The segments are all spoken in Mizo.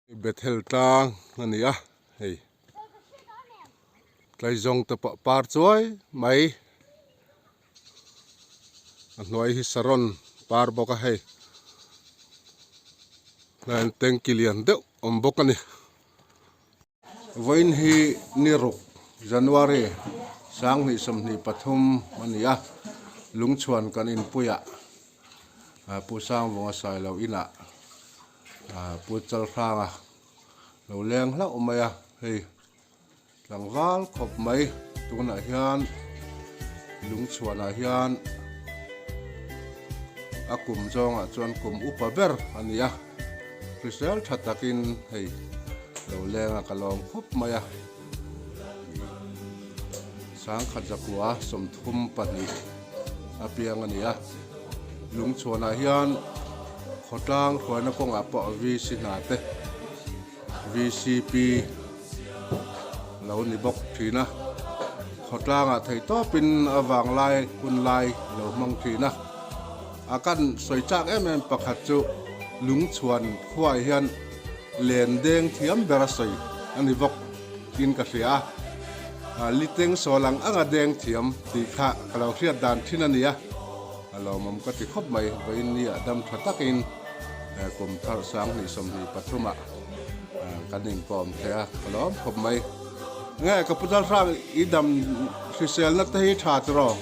Bethel tlang a ni a hei tlaizawng te pawh par chuai mai a hnuai hi saron par bawk a hei tlaiah tanky lian deuh awm bawk a ni. Vawiin hi ni ruk January 2023 a ni a, Lungchhuan kan inpuiah Pu Sangvunga Sailo inah Pu Chalhranga lo leng hlauh mai a, hei tlangval khawp mai tunah hian Lungchhuanah hian a kum zawngah chuan kum upa ber a ni a. Hrisel tha takin hei lo leng a ka lawm khawp mai a, sangkhat zakua 32 a piang a ni a, lungchhuanah hian khawtlang hruaina kawngah pawh VC hna te VCP lo ni bawk thin a, khawtlangah theihtawpin a vanglai hunlai lo hmang thin a. A kan sawi chak em em pakhat chu lungchhuan khuaah hian len deng thiam ber a sawi a ni bawk in ka hria a, liteng sawl ang anga deng thiam tih kha ka lo hriat dan thin a nia, a lawmawm ka ti khawp mai, vawiin ni ah dam tha takin kum thar 2023 ah kan inkawm thei a, ka lawm khawp mai. Nge ka pu Lalhrang i dam hriselna te hi tha tiraw?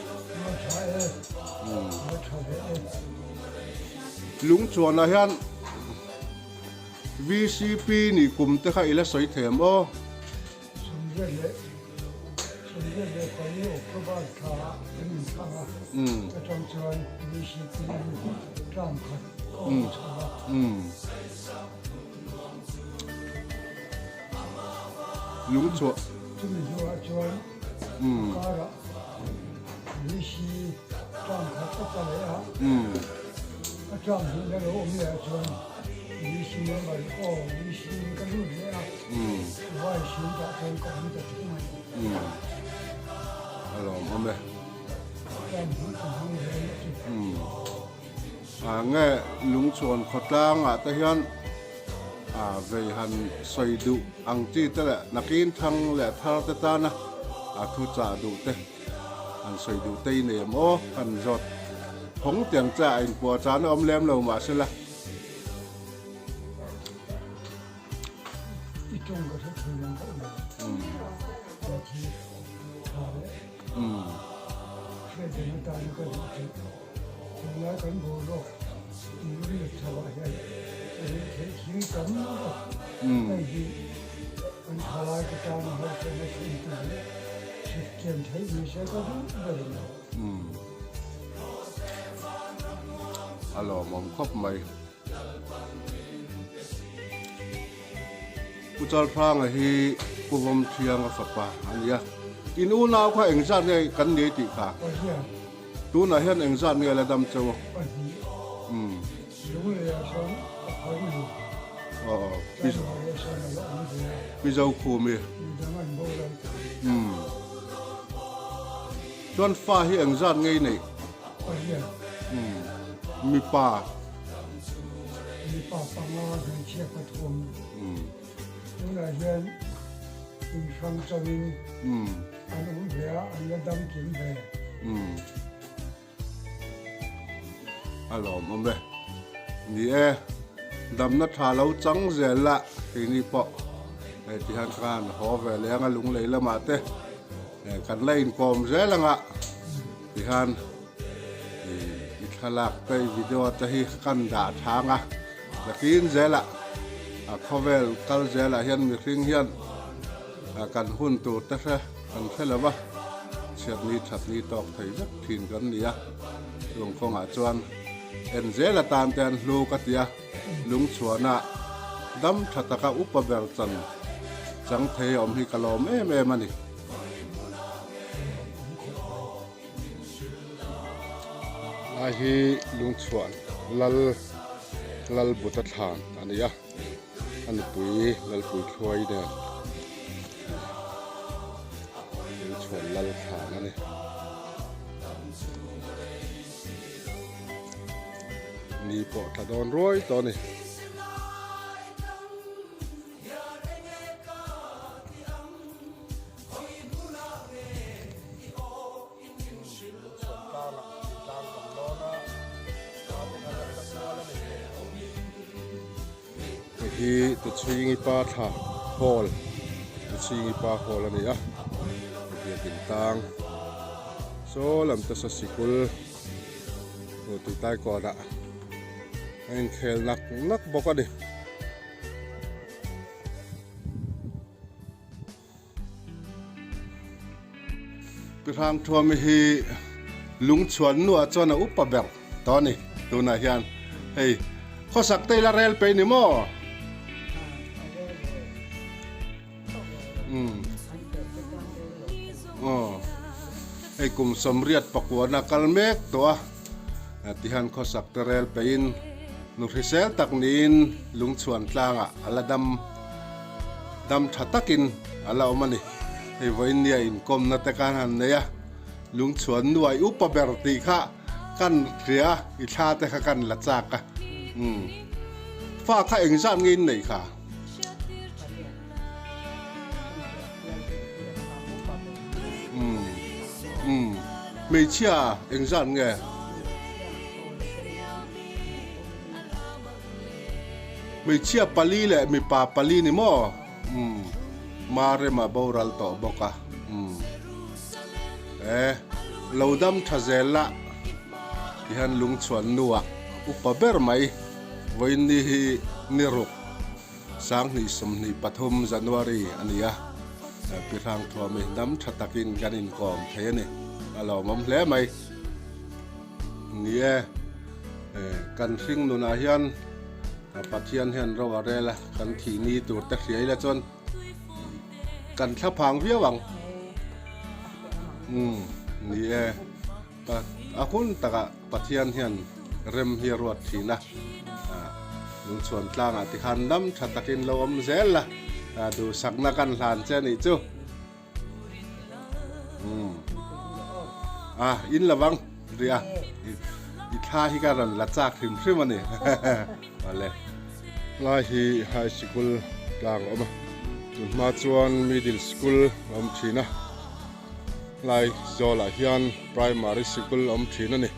Lungchuanah hian VCP nih kum te kha i la sawi thei em aw? 94 October thla ah kan inthlang a, atang chuan VCP in term khat ka awm chho a. Lungchhuah. Chumi hnuah chuan karah VC term khat ka tla leh a, a term hnihna lo awm leh ah chuan VC member aw VC in ka lut leh a, Vice in tah chuan ka awm ta thung a ni. A lawmawm e. Term hnih ka hmang ve a nih chu. A nge lungchhuan khawtlangah te hian a vei han sawi duh ang chi te leh nakin thang leh thar te tana a thu chah duh te han sawi duh te i nei em aw kan zawt phawng tiang che a inpuah chahna awm lem lo mahsela. I tawng ka hre thei ang ka awm a, ka thi tha leh hriat reng atana ka duh chu. Tunlai kan boruak rilru chho ah hian retheih thil tam tak hei hi kan thalai te tana harsatna thlen tur hi hriatkiam theih ni se ka duh ber a ni. A lawmawm khawp mai. Pu Chalhranga hi Pu Vawmthianga fapa a ni a. In unau kha engzat nge kan nei tih kha? Tunah hian engzat nge la dam cheu? Umm. Aw Pi Zokhumi. Umm. Chuan fa hi engzat nge i neih? Umm. Mipa. Mipa panga hmeichhia pathum. Umm. Tunah hian inhrang chawin. Umm. An awm ve a, an la dam kim ve. Umm. A lawmawm e. Ni e, damna tha lo chang zel la keini pawh hei ti hian khan haw ve leh anga lunglei lamah te kan la inkawm zel anga ti hian i thlalak te i video te hi kan dah thang a tlakin zelah a khawvel kal zelah hian mihring hian kan hun tur te hre kan hre lo va, chhiatni thatni tawk thei vek thin kan ni a, chung kawngah chuan en zel atan te an hlu ka ti a, lungchhuahna dam tha taka upa ber chan chang thei a awm hi ka lawm em em a ni. Lai hi lungchhuah lal lal buta thlan a ni a. A nupui Lalpui Thluai nen Lungchhuan Lal thlan a ni. Ni pawh tla dawn ruai tawh a ni. hi Tuchhingi pa thla hall Tuchhingi pa hall a ni a biakin tang saw lam te saw sikul hmuh tui tai kawnah a inkhel nak nak bawk a ni. Pi Hrangthuami hi lungchhuan nuah chuan a upa ber tawh a ni tunah hian hei khawsak te ila rel pei ni maw? Umm aw hei kum sawmriat pakuana kal mek tawh a tihian khawsak te rel peiin nu hrisel tak niin lungchhuan tlangah a la dam. Dam tha takin a la awm a ni. Hei vawiin nia inkawmna te khan han nei a, lungchhuan nuai upa ber tih kha kan hria a, i thla te kha kan la chak a. Umm. Fa kha engzat nge in neih kha? Umm. Umm. Hmeichhia engzat nge? Hmeichhia pali leh mipa pali ni maw? Umm. Marema boral tawh bawk a. Umm. E, lo dam tha zel la. Tihian lungchhuan nuah upa ber mai. Vawiinni hi ni ruk 2023 January a ni a. Pi Hrangthuami dam tha takin kan inkawm thei a ni. A lawmawm hle mai. Ni e, kan hring nunah hian Pathian hian ro a rel a, kan thih ni tur te hria ila chuan kan thla phang viau ang. Umm, ni e, a hun takah Pathian hian rem hi a ruat thin a, lungchhuan tlangah tikhan dam tha takin lo awm zel la, duhsakna kan hlan che a nih chu. A in lovang ria i thla hi ka rawn la chak hrim hrim a ni awle lai hi high sikul tlang a awm a tun hma chuan middle school a awm thin a lai zawlah hian primary sikul a awm thin a ni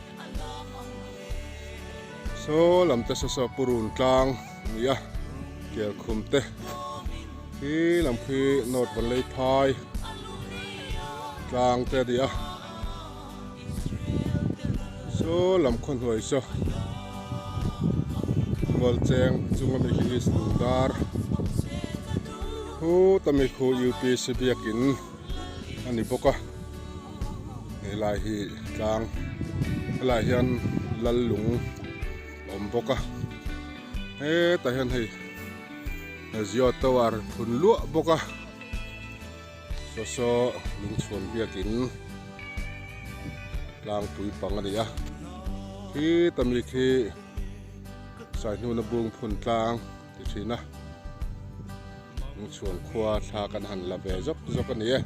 saw lam te saw saw purun tlang a ni a kelkhum te. Khi lam khi North Valley phai tlang te a ni a saw lam khaw hnuai saw mual cheng chung ami khi East Lungdar khut ami khu UPC biakin a ni bawk a helai hi tlang helai hian lal lung a awm bawk a hetah hian hei. Zio Tower phun luah bawk a, saw saw lungchhuan biakin tlangpui pang a ni a, khi tami khi Saihnuna bung phun tlang ti thin a, lungchhuan khua thla kan han la ve zawk zawk a ni e.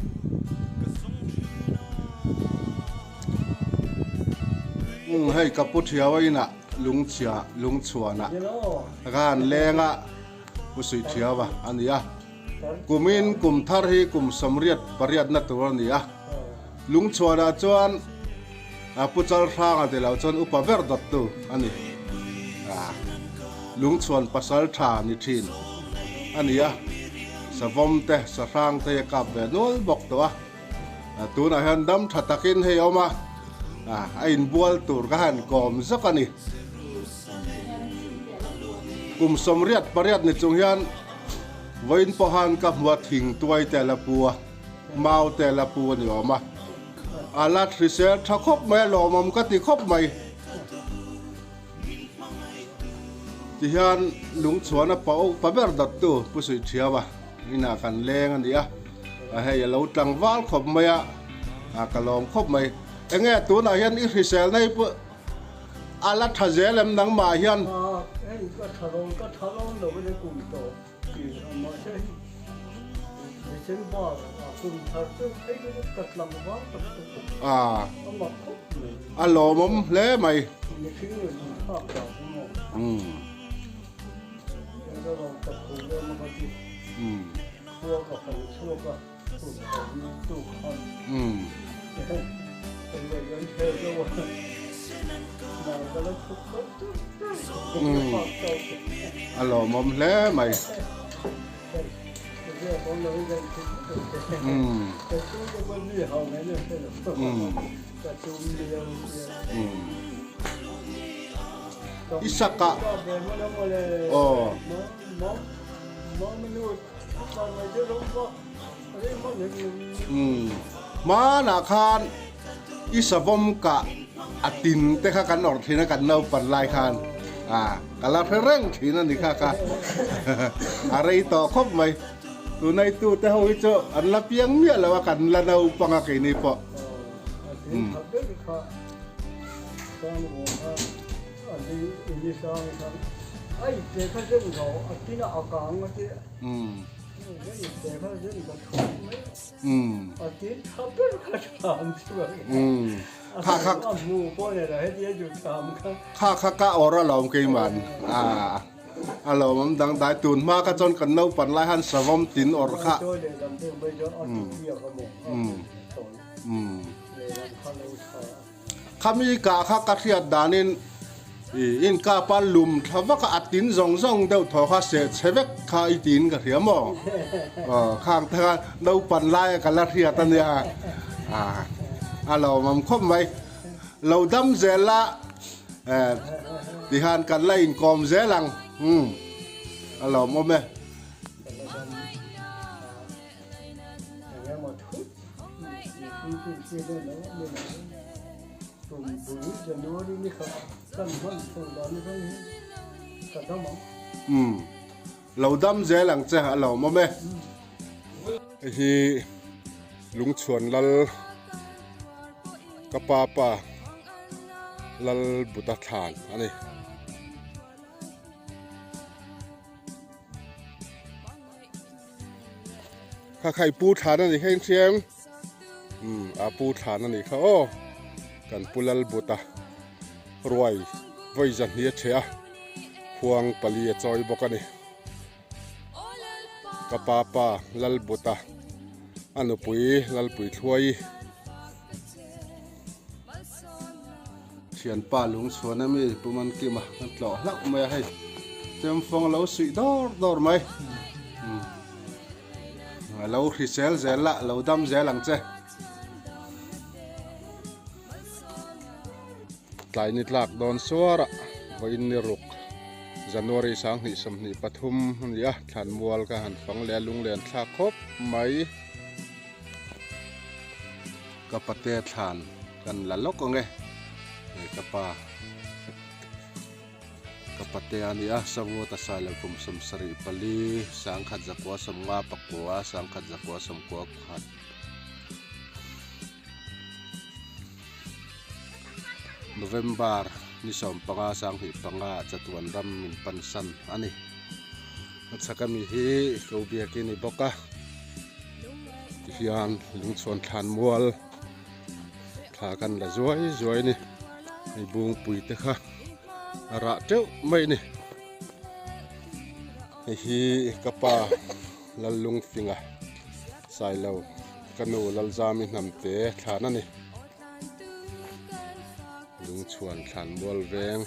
Umm hei ka pu thiau a inah lungchhia lungchhuanah ka han leng a. Pu Suithiava a ni a, kumin kum thar hi kum sawmriat pariatna tur a ni a, Lungchhuanah chuan Pu Chalhranga ti lo chuan upa ber dawttu a ni. Lungchhuan pasal tha ni thin a ni a, savawm te, sahrang te hi a kap ve nual bawk tawh a, tunah hian dam tha takin hei a awm a, a inbual tur ka han kawm zawk a ni. Kum sawmriat pariat ni chung hian vawiin pawhan ka hmu a thing tuai te a la pu a, mau te a la pu a ni awm a. A la hrisel tha khawp mai a, lawmawm ka ti khawp mai. Tihian lungchhuan a pa upa ber dawttu Pu Suithiau a inah kan leng a ni a, hei a lo tlangval khawp mai a, ka lawm khawp mai. Enge tunah hian i hriselna hi Pu. A la tha zel em nangmah hian? Hei ka tha lo, ka tha lo lo ania kum tawh tih a mahse hei December ah kum thar chu phei chu ka tlangval tak tak a, a mak khawp mai. A lawmawm hle mai. Mihring rawn inthlak dan hi maw? Ka lo ka phu vel a ka ti. Khua ka fang chhuak a. A lawmawm hle mai. I sak ah aw. Hmanah khan i savawm kah a tin te kha kan awrh thin a kan naupan lai khan a ka la hre reng thin a ni kha kha a rei tawh khawp mai tunai tu te ho hi chu an la piang miah lo a kan la naupang a keini pawh. Kha kha ka awr a lawm keiman a lawmawm dangdai tun hma kha chuan kan naupan lai han savawm tin awrh kha. Khami kah kha ka hriat danin i inkapa lum thla vak a, a tin zawng zawng deuh thaw kha seh chhe vek kha i tiin ka hria maw? Aw khang te kha naupan laia ka la hriat a nia, a lawmawm khawp mai. Lo dam zel la tihian kan la inkawm zel ang, a lawmawm e. Umm lo dam zel ang che a lo awm e. Hei hi Lungchhuan lal ka pa pa lal Buddha thlan a ni. Kha kha i pu thlan a ni kha in hriam umm a pu thlan a ni kha aw kan pu lal but a ruai vawi zahni a ṭheh a khuang pali a chawi bawk a ni ka pa pa lal but a a nupui lalpui thluai Thianpa lungchhuan ami Pu Mankima an tlawh hlauh mai a hei chemfawng a lo suih dawr dawr mai a lo hrisel zel la lo dam zel ang che tlai ni tlak dawn suar a vawiin ni ruk January 2023 a ni a thlanmual ka han fang leh a lunglen thlak khawp mai. Ka pate thlan kan la lawk ang e, hei ka pa ka pate a nia Savuata Sailo kum 74 1959 1991 November ni 15 2005 chatuan ram min pansan a ni. A chhak ami hi ko biakin ni bawk a tihian lungchhuan thlan mual thla kan la zuai zuai a ni hei bungpui te kha a rah teuh mai a ni hei hi ka pa Lallungfinga Sailo ka nu Lalzami Hnamte thlan a ni lungchhuan thlan mual veng.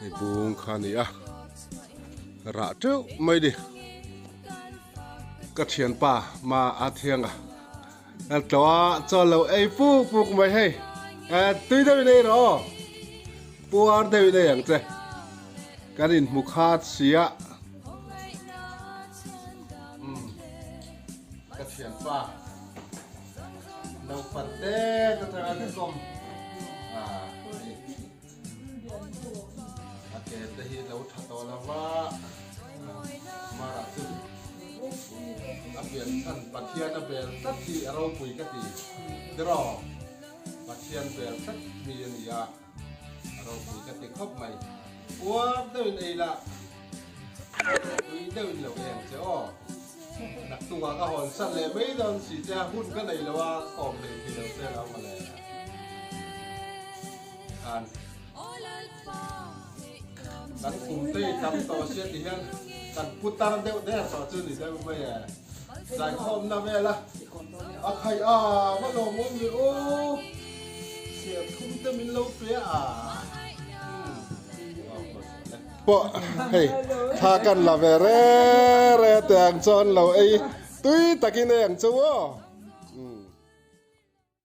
Hei bung kha a ni a rah teuh mai ni ka thianpa ma a thiang a a tlo a chaw lo ei puk puk mai hei tui deuh in ei rawh aw puar deuh in ei ang che kan inhmu khat sia ka thianpa. Naupan te te atanga an kawm a hei a ke te hi lo tha tawh lo va marah chu a pian chhan Pathian a bel tlat hi a ropui ka ti tiraw Pathian bel tlat mi a ni a a ropui ka ti khawp mai uar deuhin ei lah tui deuhin lo em che aw. Naktukah ka hawn sat leh mai dawn si che a, hun ka nei lo a, ka awm leh thei lo che lo mawle. Khan kan kum te i tam tawh sia ti hian kan pu tar deuh der tawh chu ni deuh mai e. Zaikhawmna vela a khaih a va lawmawm ve aw serthum te min lo pe a pawh hei thla kan la ve re re te ang chuan lo ei tui takin ei ang chu aw.